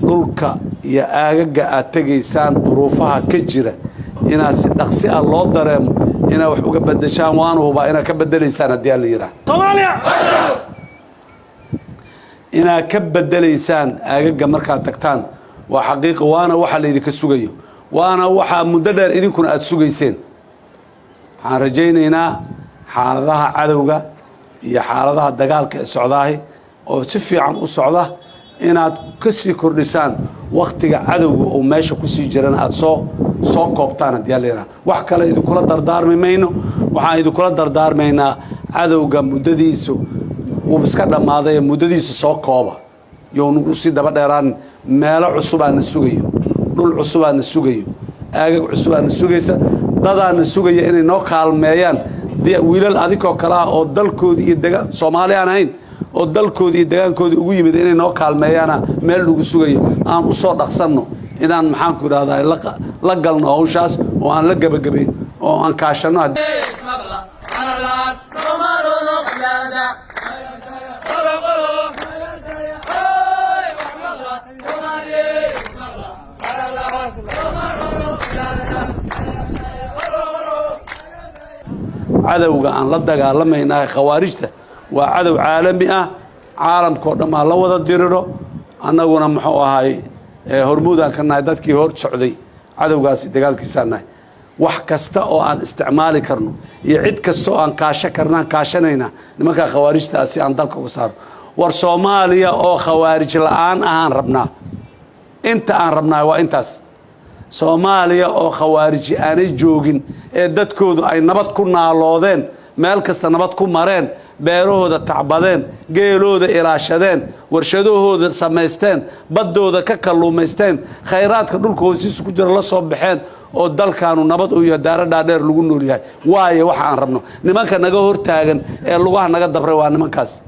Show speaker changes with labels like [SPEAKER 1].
[SPEAKER 1] Dhulka iyo aagaga aad tegaysaan, duruufaha ka jira inaad si dhaqsi ah loo dareemo inaad wax uga bedeshaan. Waanu hubaa inaad ka bedelaysaan haddii aan la yidhaah, inaad ka bedelaysaan aagaga markaad tagtaan. Waa xaqiiqa, waana waxa laydinka sugayo, waana waxaa muddo dheer idinkuna aada sugayseen. Waxaan rajaynaynaa xaaladaha cadowga iyo xaaladaha dagaalka ee socdaahi oo si fiican u socda inaad ka sii kordhisaan wakhtiga cadowga uu meesha kusii jirana aada soo koobtaan haddii aan la yidhaha. Wax kale idinkula dardaarmi mayno. Waxaan idinkula dardaarmaynaa cadowga muddadiisu wuu iska dhammaaday, muddadiisu soo kooba, yoonu usii daba dheeraanin. Meelo cusubaa na sugayo, dhul cusubaa na sugayo, aagag cusubaa na sugaysa, dadaa na sugaya inay noo kaalmeeyaan, wiilal adinkoo kale ah oo dalkoodii iyo dega Soomaali aan ahayn oo dalkoodii iyo degaankoodii ugu yimid inay noo kaalmeeyaana meel lagu sugayo. Aan u soo dhaqsanno inaan, maxaanku idhahdaa, la galno hawshaas oo aan la gebagabayn oo aan kaashanno. Cadowga aan la dagaalamaynahay, khawaarijta, waa cadow caalami ah. Caalamkao dhan aa la wada diriro. Annaguna, muxuu ahay, hormuudaan ka nahay dadkii hor socday cadowgaasi dagaalkiisaan nahay. Wax kasta oo aan isticmaali karno iyo cid kasta oo aan kaasho karnaan kaashanaynaa nimankaa khawaarijta ah si aan dalka uga saarno. War Soomaaliya oo khawaarij la'aan ahaan rabnaa. Inta aan rabnaa waa intaas: Soomaaliya oo khawaariji aanay joogin ee dadkoodu ay nabad ku naaloodeen, meel kasta nabad ku mareen, beerahooda tacbadeen, geelooda ilaashadeen, warshadahooda samaysteen, baddooda ka kalluumaysteen, khayraadka dhulka hoostiisa ku jira la soo baxeen, oo dalkaanu nabad u yahay, daaro dhaadheer lagu nool yahay. Waayo waxa aan rabno, nimanka naga hortaagan ee lugaha naga dabray waa nimankaas.